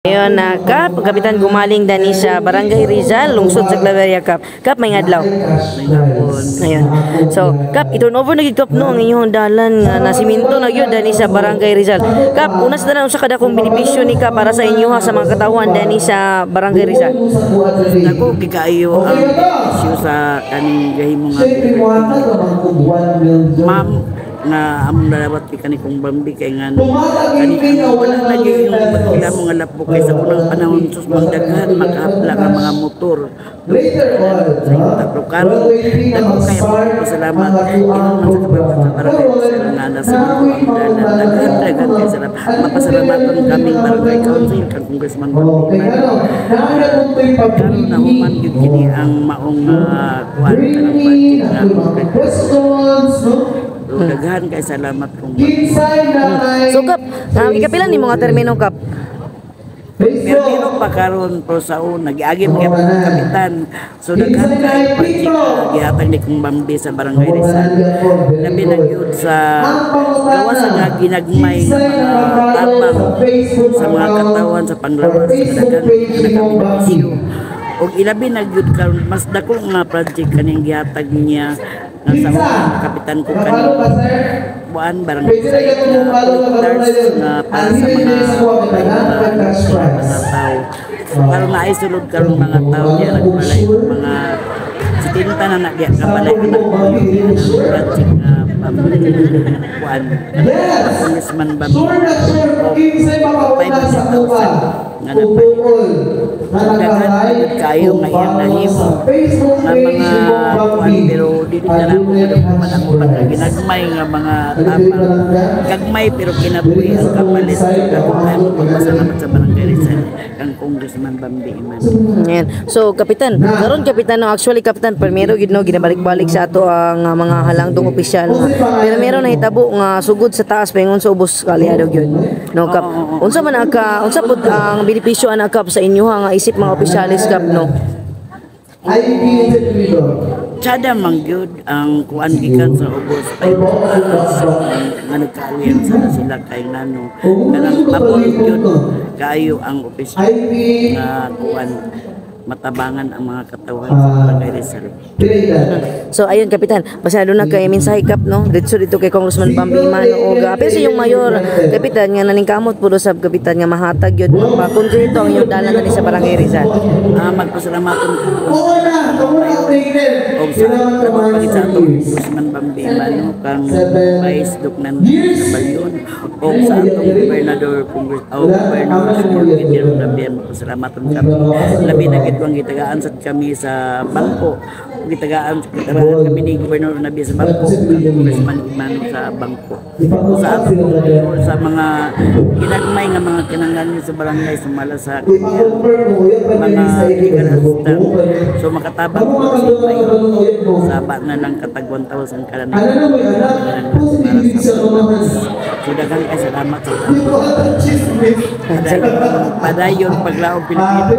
Ngayon na Kap, Kapitan Gumaling dani sa Barangay Rizal, lungsod sa Claveria, Kap. Kap, maayong adlaw. Ayun. So, Kap, i-turn over na gyud, Kap, no, ang inyong dalan nga nasiminto na gyud dani sa Barangay Rizal. Kap, una sa tanan, unsa kadakong benepisyo ni ka para sa inyo ha, sa mga katawhan dani sa Barangay Rizal? Dako kaayo ang benepisyo sa kaning gahimo nga ma'am nga among nalawat kay kani kong Bambi, kay nga kani ang wala lagi yung magkila mo nga lapok, kay sa unang panahon, sus, daghan makahapla nga mga motor sa yuta. Pero karon, dako kay pasalamat ingon man sa kababat sa barangay Rizal nga nasa ang dalan. Daghan daghan kay salamat, mapasalamaton kaming barangay council kang Congressman Bambi. Karon nahuman gyud kini ang maong kuan kanang budget nga. So, daghan kay salamat kong So, Kap, ikapila ni mga termino, Kap? Pero pa karon, pero sa una giagi man gyapon ang kapitan. So daghan kay project nga gihatag ni kong Bambi sa Barangay Rizal. Labi na gyud sa gawas sa nga ginagmay nga mga tabang sa mga katawan sa panglawas, daghan nga nakabenepisyo. Og ilabi na gyud karon, mas dako nga project kaning gihatag niya nga sa unang kapitan ko kaning buwan, barangay site nga hectares nga para sa mga tao. So karon naay sulod karon mga tao diya nagbalay, mga 70 na na diya kabalay anak ko ang project nga kuan Congressman Bambi og 500,000 nga napalit. Daghan gyud kaayo nga iyang nahimo nga mga kuan, pero dili na nako man ang uban nga ginagmay nga mga tabang, gagmay pero kinabuhi ang kapalit. Dako kayo magpasalamat sa Barangay Rizal kang Congressman Bambi Iman. Ayan. So, Kapitan, karon, Kapitan, no, actually, Kapitan, primero gid no, ginabalik-balik sa ato ang mga halangdong opisyal nga. Pero meron nahitabo nga sugod sa taas paingon sa ubos, kalyado gyud. No, Kap. Unsa man ang ka, unsa pud ang benepisyo ana, Kap, sa inyo ha, nga isip mga opisyalis, Kap, no? Tsada man gyud ang kuan gikan sa ubos pa nga nagkaaluyan sana sila, kay ngano kanang pabor gyud kaayo ang opisyal nga kuan, matabangan ang mga katawhan sa Barangay Rizal. So ayun, Kapitan, basta na kay mensahe, Kap, no, dito dito kay Congressman Bambi Emano og pero sa inyong mayor, Kapitan, nga naningkamot pud usab, Kapitan, nga mahatag gyud, makonkrito ang inyong dalan diri sa Barangay Rizal. Ah, magpasalamaton ko og sa labot pa sa atong Congressman Bambi Emano, kang Vice Duknan Balyon, og sa atong Gobernador Congress o Gobernador Sir Peter Labian. Magpasalamaton kami, labi na gid ang gitagaan sad kami sa bangko. Gitagaan gitagaan kami ni Gobernador Nabi sa bangko, kang Congressman Emano sa bangko. Sa atong mayor, sa mga ginagmay nga mga kinahanglan sa barangay, sumala sa mga legal assistant, so makatabang po si mayor saba na lang katag 1,000 kada na para sa. So daghan kay salamat sa padayon paglaom Pilipinas.